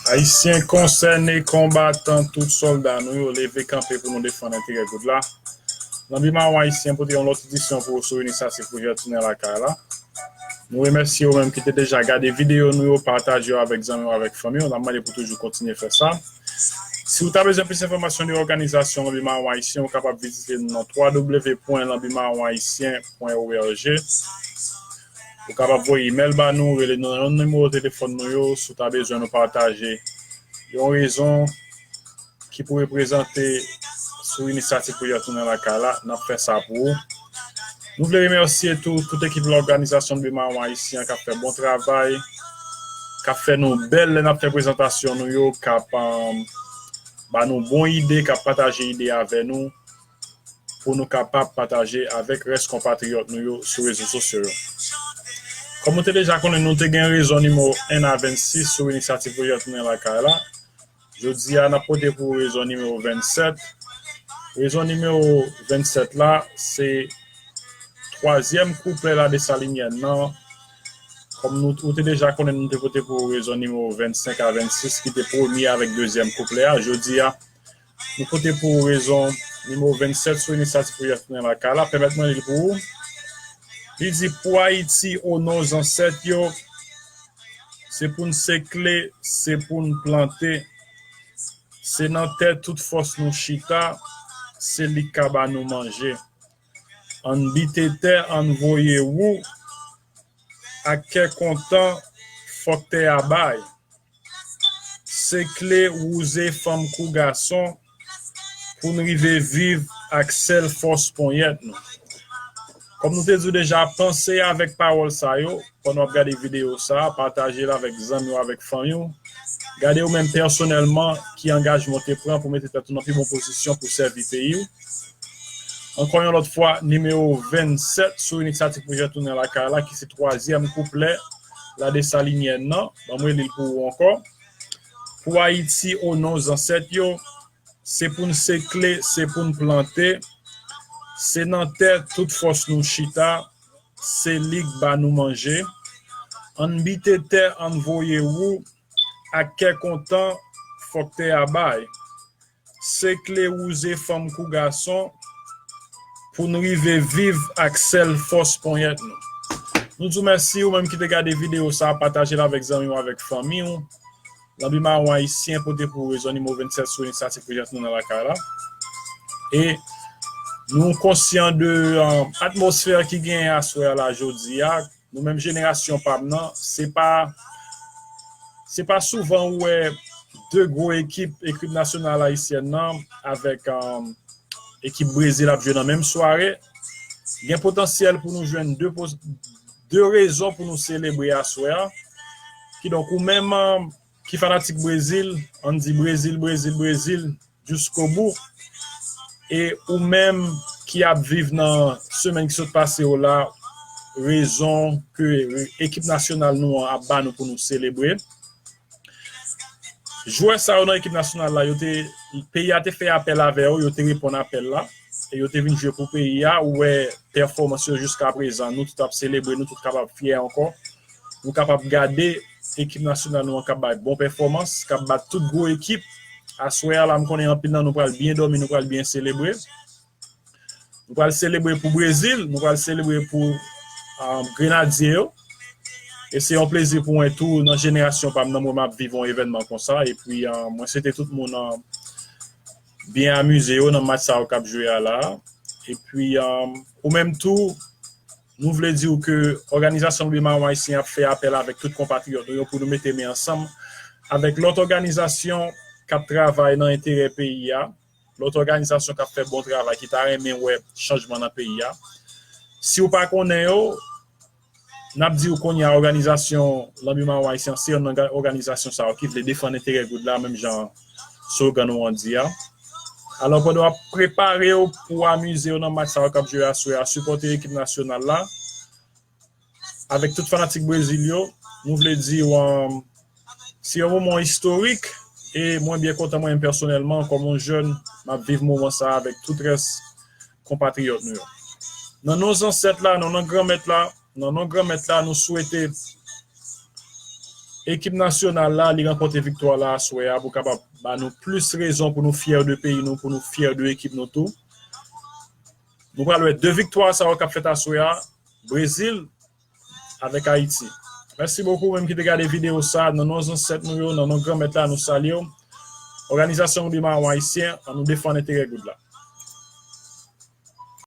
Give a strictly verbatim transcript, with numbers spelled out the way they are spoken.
Ayisyen konsène, konbatan, tout sòlda nou yo, leve kanpe pou nou defann enterè goud la. Lanbi Mawon Ayisyen pote yon lòt edisyon pou ou sou inisyativ pwojè Tounen Lakay la. Nou remèsye ou menm ki te deja gade videyo nou yo, pataje yo avèk zanmi w, avèk fanmi w. N ap mande pou toujou kontinye fè sa. Si w ta bezwen plis enfòmasyon de òganizasyon Lanbi Mawon Ayisyen, ou kapab vizite nou nan w w w pwen lanbi mawon ayisyen pwen o r g. Ou kapab voye imèl ba nou, rele nou nan yon nimewo telefòn nou yo, si w ta bezwen nou pataje yon rezon ki pou reprezante sou inisyativ pwojè Tounen Lakay la, n ap fè sa pou ou. Nou vle remèsye tou tout ekip òganizasyon Lanbi Mawon Ayisyen k ap fè bon travay, k ap fè nou bèl lè n ap fè prezantasyon nou yo, k ap, um, ba nou bon ide, k ap pataje ide avè nou, pou nou kapab pataje avèk rès konpatriyòt nou yo sou rezo sosyo yo. Kòm nou te deja konnen, nou te gen rezon nimewo en a vennsis sou inisyativ pwojè Tounen Lakay la. Jodi a, n ap pote pou ou rezon nimewo vennsèt. Rezon nimewo vennsèt la, se twazyèm kouplè La Desalinyèn nan. Kòm nou, ou te deja konnen, nou te pote pou ou rezon nimewo vennsenk a vennsis, ki te premye avèk dezyèm kouplè a. Jodi a, nou pote pou ou rezon nimewo vennsèt sou inisyativ pwojè Tounen Lakay la. Pèmèt mwen li l pou ou. Li di, pou Ayiti, o non zansèt yo, se pou n sekle, se pou n plante. Se nan tè tout fòs nou chita, se li k ka ba nou manje. Ann bite tè, ann voye wou, ak kè kontan, fòk tè a bay. Sekle, wouze, fanm kou gason, pou n rive viv ak sèl fòs ponyèt nou. Kòm nou te di w deja, panse avèk pawòl sa yo, pandan w ap gade videyo sa a, pataje l avèk zanmi w, avèk fanmi w. Gade ou menm pèsonèlman ki angajman w te pran pou mete tèt ou nan pi bon pozisyon pou sèvi peyi w. Ankò yon lòt fwa, nimewo vennsèt sou inisyativ pwojè Tounen Lakay la, ki se twazyèm kouplè La Desalinyèn nan. Ban mwen li l pou ou ankò. Pou Ayiti, o non zansèt yo, se pou n sekle, se pou n plante, se nan tè tout fòs nou chita, se li k ba nou manje. Ann bite tè, ann voye wou, ak kè kontan, fòk tè a bay. Sekle, wouze, fanm kou gason, pou n rive viv ak sèl fòs ponyèt nou. Nou di w mèsi, ou menm ki te gade videyo sa a, pataje l avèk zanmi w, avèk fanmi w. Lanbi Mawon Ayisyen pote pou ou rezon nimewo vennsèt sou inisyativ pwojè Tounen Lakay la. E nou konsyan de, um, atmosfè ki genyen aswè a la jodi a. Nou menm jenerasyon pa m nan, se pa, se pa souvan ou wè de gwo ekip, ekip nasyonal ayisyèn nan avèk, um, ekip Brezil ap jwe nan menm sware. Gen potansyèl pou nou jwenn de, de rezon pou nou selebre aswè a. Kidonk, ou menm, um, ki fanatik Brezil, ann di Brezil, Brezil, Brezil, jiskobou. E ou menm ki ap viv nan semèn ki sot pase yo la, rezon ke ekip nasyonal nou an ap ba nou pou nou selebre. Jwè sa yo nan ekip nasyonal la, yo te, peyi a te fè apèl avè yo, yo te reponn apèl la, e yo te vin jwe pou peyi a. Ou wè pèfòmans yo jiskaprezan, nou tout ap selebre, nou tout kapab fyè ankò. Nou kapab gade ekip nasyonal nou an k ap bay bon pèfòmans, k ap bat tout gwo ekip. Aswè a la, m konnen anpil nan nou pral byen dòmi, nou pral byen selebre. Nou pral selebre pou Brezil, nou pral selebre pou, um, Grenadye yo. E se yon plezi pou mwen tou, nan jenerasyon pa m nan, mwen m ap viv yon evènman konsa. Epi, um, mwen swete tout moun, um, byen amize yo nan match sa yo k ap jwe a la. Epi, um, ou menm tou, nou vle di w ke òganizasyon Lanbi Mawon Ayisyen ap fè apèl avèk tout konpatriyòt nou yo pou nou mete men ansanm avèk lòt òganizasyon k ap travay nan enterè peyi a, lòt òganizasyon k ap fè bon travay, ki ta renmen wè chanjman nan peyi a. Si w pa konnen yo, n ap di w kounye a, òganizasyon Lanbi Mawon Ayisyen se youn nan ga-, òganizasyon sa yo ki vle defann enterè goud la, menm jan slogan nou an di a. Alò, pandan w ap prepare w pou w amize w nan match sa yo k ap jwe aswè a, sipòte ekip nasyonal la. Avèk tout fanatik Brezil yo, nou vle di w, um, se yon moman istorik e mwen byen kontan, mwen menm pèsonèlman, kòm yon jèn, m ap viv moman sa a avèk tout rès konpatriyòt nou yo. Nan non zansèt la, nan non Granmèt la, nan non Granmèt la, nou swete ekip nasyonal la, li ranpòte viktwa la aswè a pou kapab ba nou plis rezon pou nou fyè de peyi nou, pou nou fyè de ekip nou tou. Nou pral wè de viktwa sa yo k ap fèt aswè a, Brezil avèk Ayiti. Mèsi bokou, ou menm ki te gade videyo sa, nan non zansèt nou yo, nan non Granmèt la, nou salye w. Òganizasyon Wouli Mawon Ayisyen, ann nou defann enterè goud la.